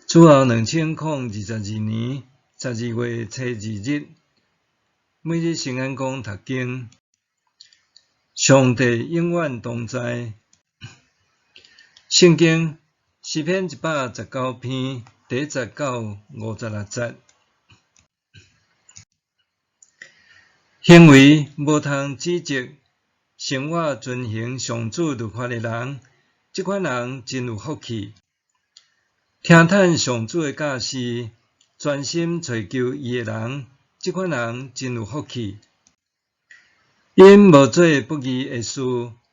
主後2022年12月初2日，每日聖安講讀經，上帝永遠同在。聖經詩篇119篇第1節到56節。行為無通指責，生活遵行上主律法的人，這款人真有福氣。聽趁上主的教示，專心揣求伊的人，這款人真有福氣。𪜶無做不義的事，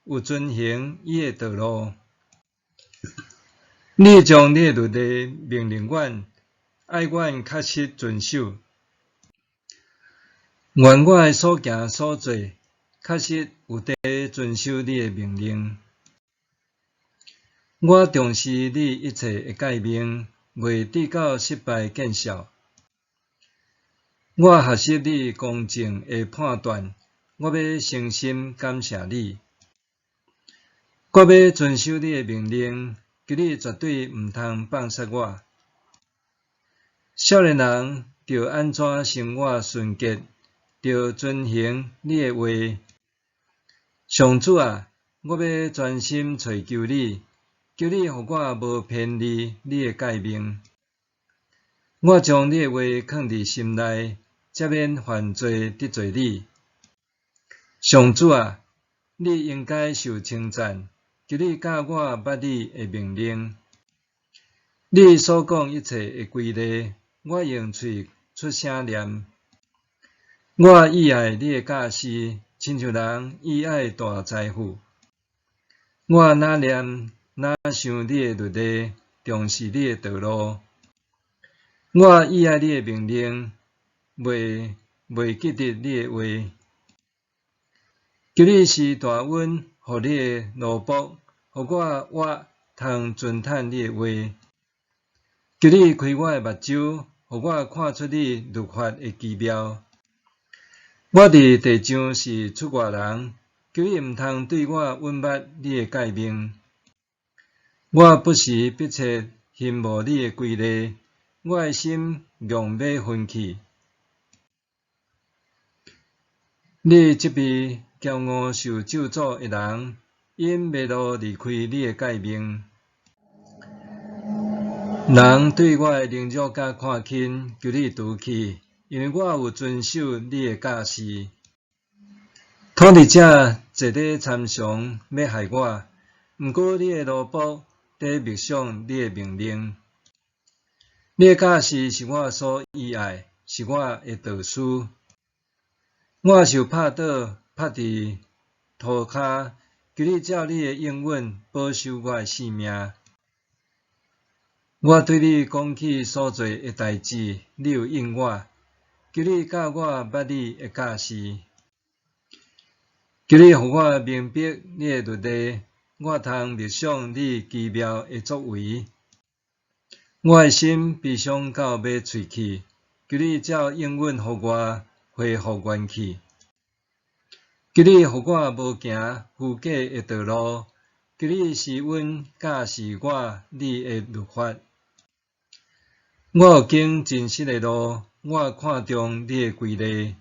有遵行伊的道路。你將你的律例命令阮，愛阮確實遵守。願我的所行所做，確實有佇遵守你的命令。我重視你一切的誡命，袂致到失敗見笑。我學習你公正的判斷，我欲誠心感謝你。我欲遵守你的命令，求你絕對毋通放殺我。少年人著按怎生活純潔，著遵行你的話。上主啊，我欲專心揣求你，求你予我無偏離你的誡命。我將你的話囥佇心內，才免犯罪得罪你。上主啊，你應該受稱讚，求你教我捌你的命令。你所講一切的規例，我用喙出聲念。我喜愛你的教示，親像人喜愛大財富。我若念若想你的律例，重視你的道路。我喜愛你的命令，袂記得你的話。求你施大恩予你的奴僕，予我活通遵趁你的話。求你開我的目睭，予我看出你律法的奇妙。我佇地上是出外人，求你毋通對我隱瞞你的誡命。我不時迫切欣慕你的規例，我的心戇欲昏去。你責備驕傲受咒詛的人，𪜶迷路離開你的誡命。人對我的凌辱佮看輕，求你除去，因為我有遵守你的教示。統治者坐咧參詳欲害我，毋過你的奴僕佇默想你的命令。你的教示是我所喜愛，是我的導師。我受拍倒，拍佇塗跤，求你照你的應允保守我的性命。我對你講起所做的代誌，你有應我，求你教我捌你的教示。求你予我明白你的律例，我通默想你奇妙的作為。我的心悲傷到欲碎去，求你照應允予我恢復元氣。求你予我無行虛假的道路，求你施恩教示我你的律法。我有經真實的路，我看重你的規例。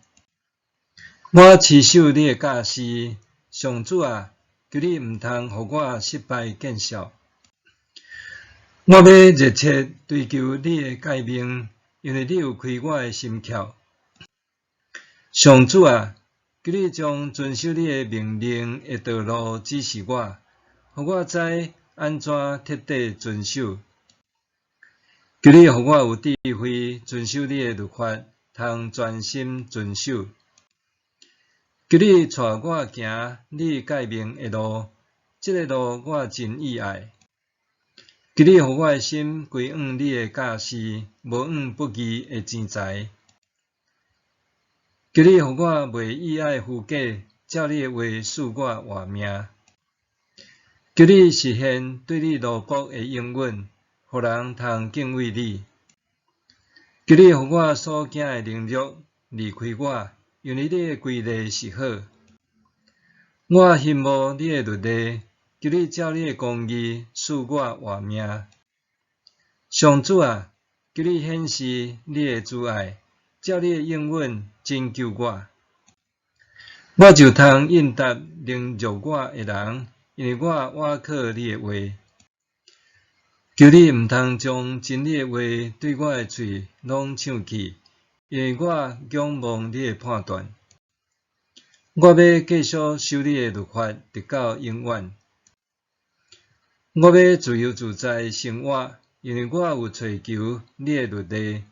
我持守你的教示，上主啊，求你毋通予我失敗見笑。我欲熱切追求你的誡命，因為你有開我的心竅。上主啊，求你將遵守你的命令的道路指示我，予我知按怎徹底遵守。求你予我有智慧，遵守你的律法，通專心遵守。求你帶我行你誡命的路，這个路我真喜愛。求你予我的心歸向你的教示，無向不義的錢財。求你予我袂喜愛虛假，照你的話賜我活命。求你實現對你奴僕的應允，予人通敬畏你。求你予我所驚的凌辱離開我，因為你的規例是好。我欣慕你的律例，求你照你的公義賜我活命。上主啊，求你顯示你的慈愛，照你的應允拯救我。我就通應答凌辱我的人，因為我倚靠你的話。求你毋通將真理的話對我的喙攏搶去，因為我仰望你的判斷。我欲繼續守你的律法，直到永遠。我欲自由自在生活，因為我有揣求你的律例。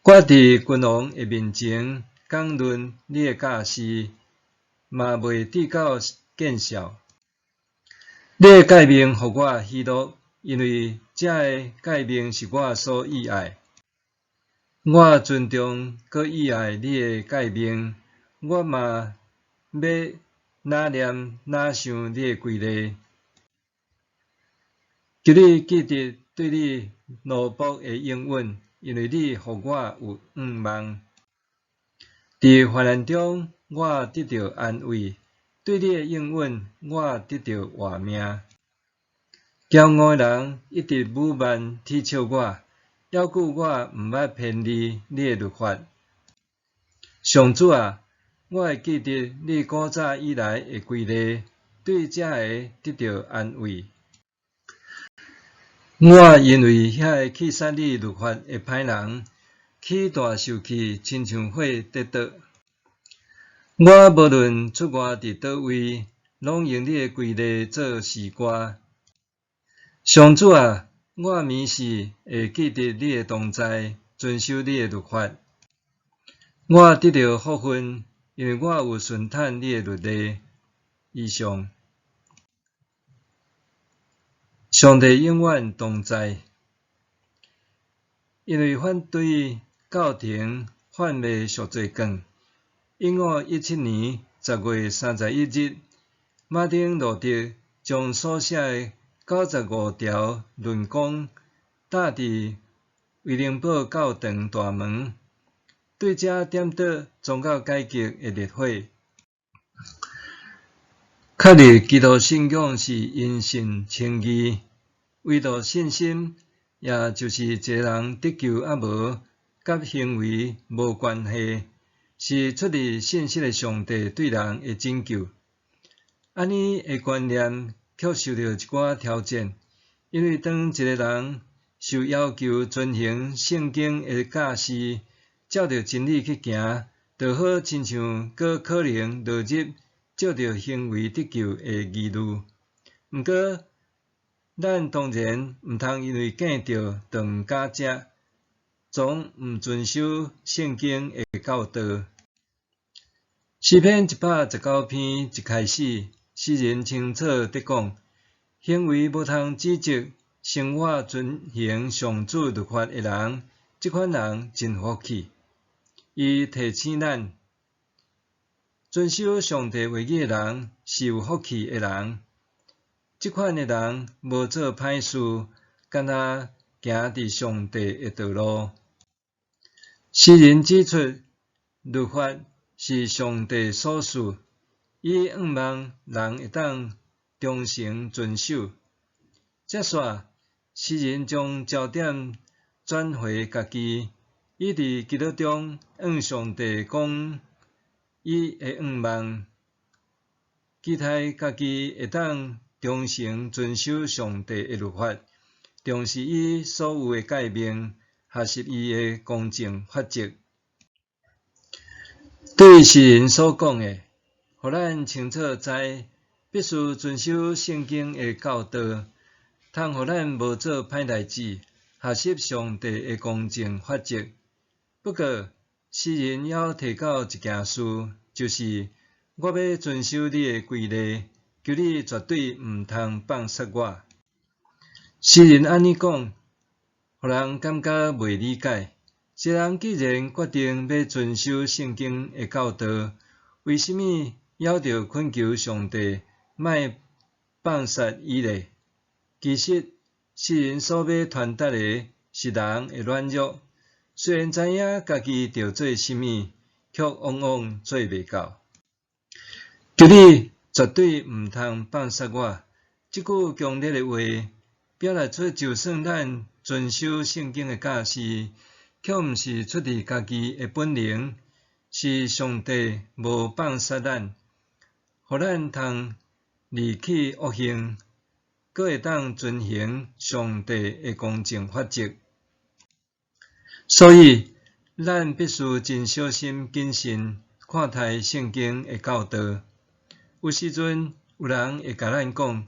我佇君王的面前講論你的教示，嘛袂致到見笑。你的誡命予我喜樂，因為這个誡命是我所喜愛。我尊重閣喜愛你的誡命，我嘛欲哪念哪想你的規例。求你記得對你奴僕的應允，因為你予我有向望。佇患難中，我得著安慰；對你的應允，我得著活命。驕傲的人一直侮慢恥笑我，猶久我毋捌偏離你的律法。上主啊，我會記得你古早以來的規例，對這个得著安慰。我因為遐个棄殺你律法的歹人，起大受氣，親像火佇灼。我無論出外佇佗位，攏用你的規例做詩歌。上主啊，我暝時會記得你的同在，遵守你的律法。我得著福分，因為我有順趁你的律例。以上。上帝永遠同在，因為反對教廷販賣贖罪券。1517年10月31日，馬丁路德將所寫的95條論綱貼佇威靈堡教堂大門，對遮點著宗教改革的烈火。確立基督信仰是因信稱義，唯獨信心，也就是一个人得救抑無，佮行為無關係，是出自信實的上帝對人的拯救。按呢的觀念卻受著一寡挑戰，因為當一個人受要求遵行聖經的教示，照著真理去行，就好親像閣可能落入藉著行為得救的疑慮。毋過，咱當然毋通因為見著就毋敢食，總毋遵守聖經的教導。詩篇119篇一開始，詩人清楚地講，行為無通指責生活遵行上主律法的人，這款人真有福氣。伊提醒咱，遵守上帝話語的人是有福氣的人。這款的人無做歹事，敢若行佇上帝的道路。詩人指出，律法是上帝所賜，伊向望人會當忠誠遵守。接煞，詩人將焦點轉回家己，伊佇祈禱中向上帝講伊的向望，期待家己會當忠誠遵守上帝的律法，重視伊所有的誡命，學習伊的公正法則。對詩人所講的，予咱清楚知，必須遵守聖經的教導，通予咱無做歹代誌，學習上帝的公正法則。不過，詩人猶提到一件事，就是我欲遵守你的規例，求你絕對毋通放殺我。詩人按呢講，予人感覺袂理解。一个人既然決定欲遵守聖經的教導，為啥物猶著懇求上帝莫放殺伊呢？其實，詩人所欲傳達的是人的軟弱，雖然知影家己著做啥物，卻往往做袂到。求你絕對毋通放殺我。這句強烈的話，表達出就算咱遵遵守聖經的教示，卻毋是出佇家己的本能，是上帝無放殺咱，予咱通離棄惡行，閣會當遵行上帝的公正法則。所以，咱必須真小心謹慎看待聖經的教導。有時陣有人會共咱講，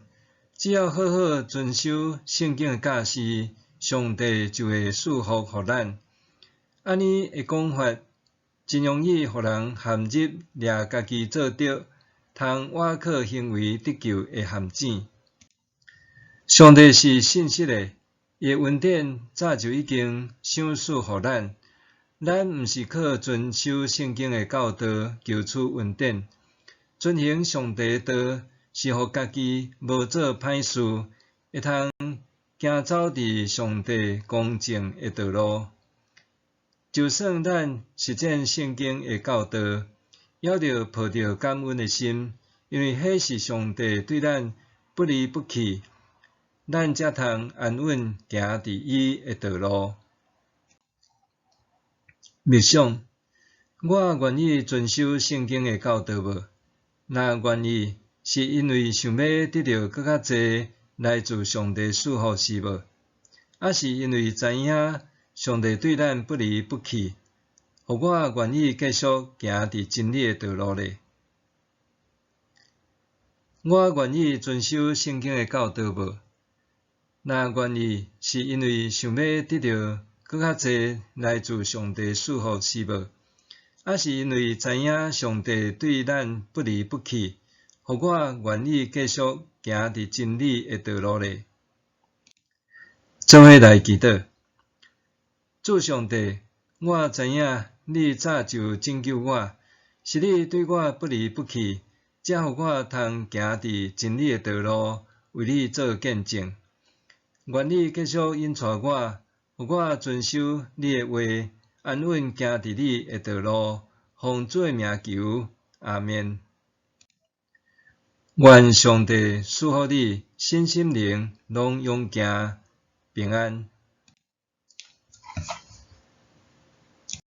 只要好好遵守聖經的教示，上帝就會賜福予咱。按呢的講法，真容易予人陷入掠家己做著，通倚靠行為得救的陷阱。上帝是信實的，伊的恩典早就已經賞賜予咱。咱毋是靠遵守聖經的教導求取恩典，遵行上帝的道是予家己無做歹事，會通行走佇上帝公正的道路。就算咱實踐聖經的教導，也著抱著感恩的心，因為彼是上帝對咱不離不棄，咱才通安穩行佇伊的道路。默想：我願意遵守聖經的教導無？若願意，是因為想欲得著閣較濟來自上帝賜福是無？抑是因為知影上帝對咱不離不棄，予我願意繼續行佇真理的道路咧？我願意遵守聖經的教導無？若願意，是因為想欲得著閣較濟來自上帝賜福是無？抑是因為知影上帝對咱不離不棄，予我願意繼續行佇真理的道路咧？做伙來祈禱。主上帝，我知影你早就拯救我，是你對我不離不棄，才予我通行佇真理的道路，為你做見證。願你繼續引帶我，予我遵守你的話，安穩行佇你的道路，奉主的名求，阿們。願上帝賜福你，身心靈攏勇健平安。